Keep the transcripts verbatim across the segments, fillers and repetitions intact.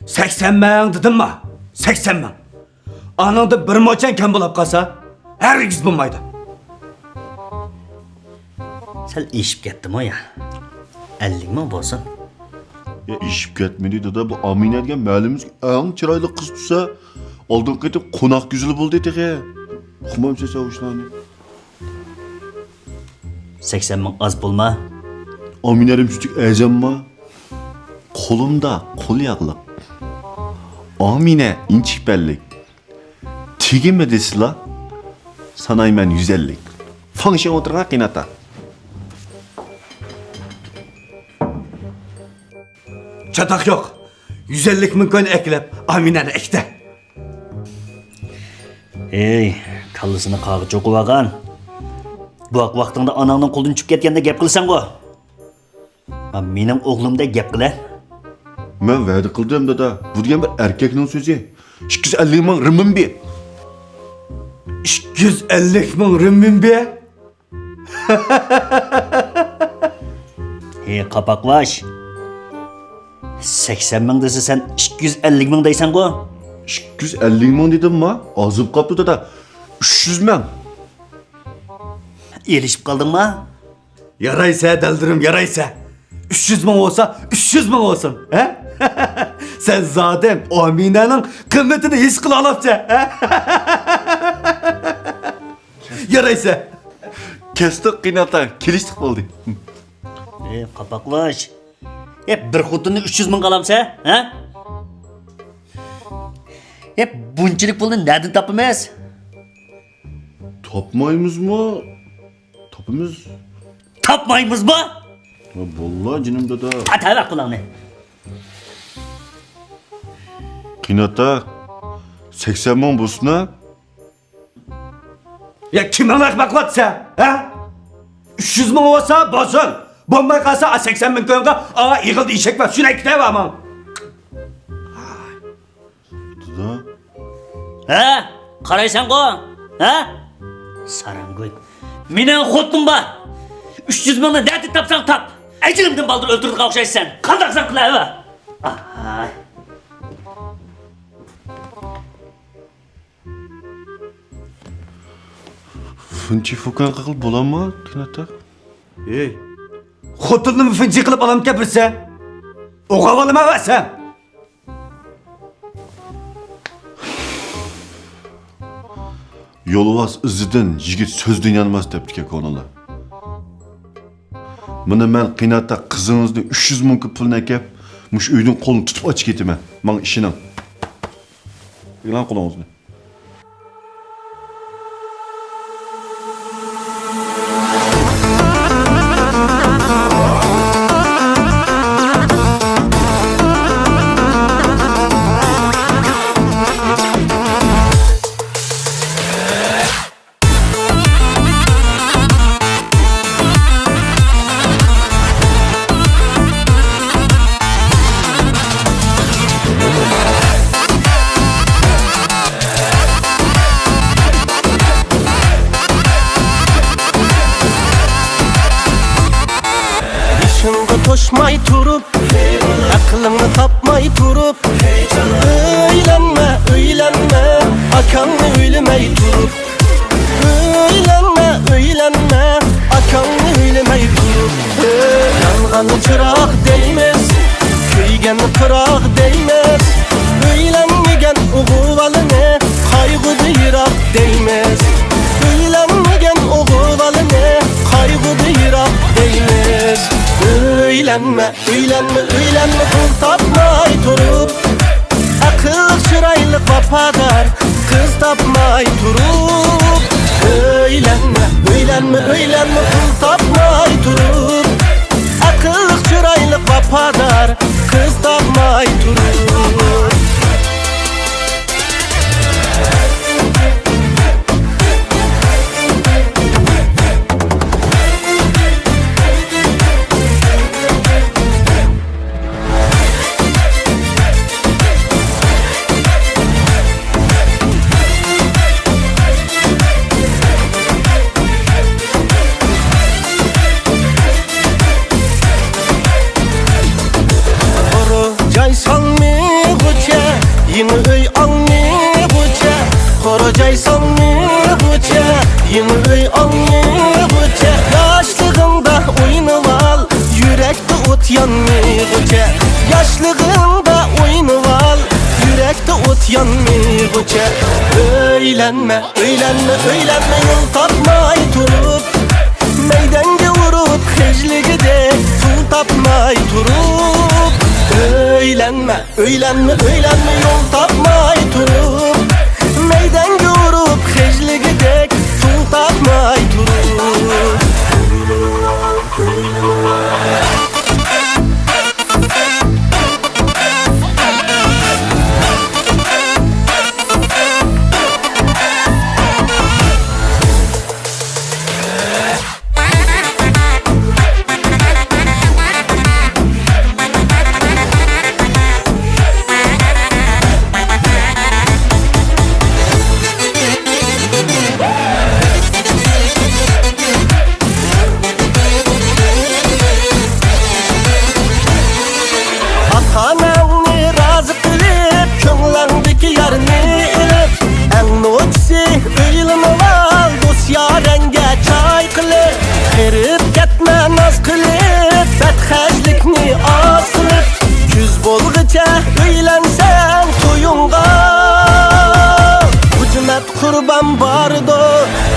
سەكسەن مىڭ دېدىمما؟ سەكسەن مىڭ. ئانىڭدىن بىر موچەن كەم بولاپ قالسا، ھەرگىز بولمايدۇ. سەل ئېشىپ كەتتىمۇ يا؟ ئەللىك مىڭ بولسۇن. يا، ئېشىپ كەتمىدى، دادا. بۇ ئامىنە دېگەن مەھەللىمىزدىكى ئەڭ چىرايلىق قىز تۇرسا، ئالدىنقى قېتىم قوناق گۈزىلى بولدى تېخى. ئۇقمامسەن سەن ئۇ ئىشلارنى؟ سەكسەن مىڭ ئاز پۇلما؟ ئامىنە ھەرىم شۇنچىلىك ئەرزانما؟ قولۇمدا قول ياغلىق. ئامىنە ئىنچىكە پەللىك. تېگىمە دېسىلا، سانايمەن يۈز ئەللىك. فاڭشېڭ ئولتۇرغان قېيىنئاتا. چاتاق يوق. يۈز ئەللىك مىڭ كوينى ئەكىلىپ، ئامىنەنى ئەكتە. ھەي، كاللىسىنى قاغا چوقۇۋالغان. بوۋاق ۋاقتىڭدا ئاناڭنىڭ قولىدىن چۈشۈپ كەتكەندەك گەپ قىلىسەنغۇ. ھا، مېنىڭ ئوغلۇمدەك گەپ قىلە. مەن ۋەدە قىلدىم، دادا. بۇ دېگەن بىر ئەركەكنىڭ سۆزى. ئىككى يۈز ئەللىك مىڭ رېمىنبى. ئىككى يۈز ئەللىك مىڭ رېمىنبى؟ ھەي، قاپاقباش. سەكسەن مىڭ دېسە، سەن ئىككى يۈز ئەللىك مىڭ دەيسەنغۇ؟ ئىككى يۈز ئەللىك مىڭ دېدىمما؟ ئازىپ قاپتۇ، دادا. ئۈچ يۈز مىڭ. ئېلىشىپ قالدىڭما؟ يارايسە، دەلدۈرۈم، يارايسە. ئۈچ يۈز مىڭ بولسا، ئۈچ يۈز مىڭ بولسۇن، ھە؟ سەن زادى ئامىنەنىڭ قىممىتىنى ھېس قىلالاپسەن، ھە؟ يارايسە. كەستۇق قېيىنئاتا، كېلىشتۇق بولدى. ئەي، قاپاقباش. ئەي، بىر خوتۇننى ئۈچ يۈز مىڭغا ئالامسەن، ھە؟ ئەي، بۇنچىلىك پۇلنى نەدىن تاپىمىز؟ تاپمايمىزمۇ؟ تاپىمىز. تاپمايمىزمۇ؟ ھە، باللا جېنىم دادا. ئات ھەۋە قۇلاڭنى. قېيىنئاتا، سەكسەن مىڭ بولسۇن ھە؟ يا، كىمنىڭ ھەق باقىۋاتىسەن، ھە؟ ئۈچ يۈز مىڭ بولسا بولسۇن. بولماي قالسا، ئا، سەكسەن مىڭ كويۇڭغا، ئا، ئېغىلدا ئېشەك بار، شۇنى ئەكېتىۋەر ماڭا. دادا. ھە؟ قارايسەنغۇ؟ ھە؟ ساراڭگۈل. مېنىڭ خوتۇنۇم بار. ئۈچ يۈز مىڭنى نەدە تاپساڭ تاپ. ئەجىلىمدىن بالدۇر ئۆلتۈرىدىغان ئوخشايسەن. قانداقسەن قىلىۋەر. ئاھاي. فىنچى فۇكەن قىلىپ بولامما، قېيىنئاتا؟ ھەي، خوتۇننىمۇ فىنچى قىلىپ ئالامكەن بىرسى. ئوغۇل بالىما بەرسەم. يولۋاس ئىزىدىن، يىگىت سۆزدىن يانماس دەپتىكەن كونىلار. مانا مەن قېيىنئاتا قىزىڭىزنى ئۈچ يۈز مىڭ پۇلنى ئەكەپ، مۇشۇ ئۆيدىن قولىنى تۇتۇپ ئاچىقىپ كېتىمەن. ماڭا ئىشىنىڭ. ئېلىڭ قولىڭىزنى. بېشىڭغا توشماي تۇرۇپ، ئەقلىڭنى تاپماي تۇرۇپ، ئۆيلەنمە، ئۆيلەنمە، ئاكاڭنى ئۆيلىمەي تۇرۇپ. ئۆيلەنمە، ئۆيلەنمە، ئاكاڭنى ئۆيلىمەي تۇرۇپ. يانغان چىراغ دەيمىز، كۆيگەن پىراق دەيمىز. ئۆيلەنمىگەن ئوغۇل بالىنى قايغۇدا يىراق دەيمىز. ئۆيلەنمىگەن ئوغۇل بالىنى قايغۇدا يىراق دەيمىز. ئۆيلەنمە، ئۆيلەنمە، ئۆيلەنمە، پۇل تاپماي تۇرۇپ. ئەقىللىق، چىرايلىق، ۋاپادار قىز تاپماي تۇرۇپ. ئۆيلەنمە، ئۆيلەنمە، ئۆيلەنمە، پۇل تاپماي تۇرۇپ. ئەقىللىق، چىرايلىق، ۋاپادار قىز تاپماي تۇرۇپ. جاي سالمىغۇ يېڭى ئۆي ئاڭنىغۇچە، قورا جاي ساڭنىغۇچە، يېڭى ئۆي ئاڭنىغۇچە. ياشلىقىڭدا ئوينىۋال، يۈرەكتە ئوت يانمىغۇچە. ياشلىقىڭدا ئوينىۋال، يۈرەكتە ئوت يانمىغۇچە. ئۆيلەنمە، ئۆيلەنمە، ئۆيلەنمە، يول تاپماي تۇرۇپ، مەيدەڭگە ئۇرۇپ خىجلىگىدەك پۇل تاپماي تۇرۇپ. ئۆيلەنمە، ئۆيلەنمە، ئۆيلەنمە، يول تاپماي تۇرۇپ، مەيدەڭگە ئۇرۇپ خىجلىگىدەك پۇل تاپماي تۇرۇپ. ئاتا-ئاناڭنى رازى قىلىپ، كۆڭلۈڭدىكى يارنى ئېلىپ، ئەڭ نوچىسى ئۆيلىنىۋال، دوست-يارەڭگە چاي قىلىپ. قېرىپ كەتمە ناز قىلىپ، بەتخەجلىكنى ئاز قىلىپ. كۈز بولغىچە ئۆيلەنسەڭ تويۇڭغا. ھۆجمەت قۇربان بارىدۇ،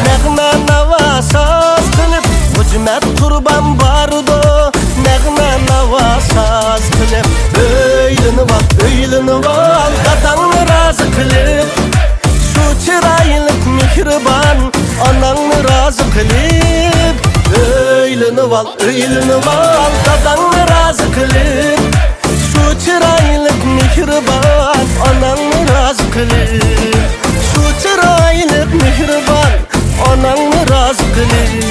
نەغمە ناۋا ساز قىلىپ. ھۆجمەت قۇربان بارىدۇ، نەغمە ناۋا ساز قىلىپ. ئۆيلىنىۋال، ئۆيلىنىۋال، داداڭنى رازى قىلىپ. شۇ چىرايلىق مېھرىبان ئاناڭنى رازى قىلىپ. ئۆيلىنىۋال، ئۆيلىنىۋال، داداڭنى رازى قىلىپ. شۇ چىرايلىق مېھرىبان ئاناڭنى رازى قىلىپ. شۇ چىرايلىق مېھرىبان ئاناڭنى رازى قىلىپ.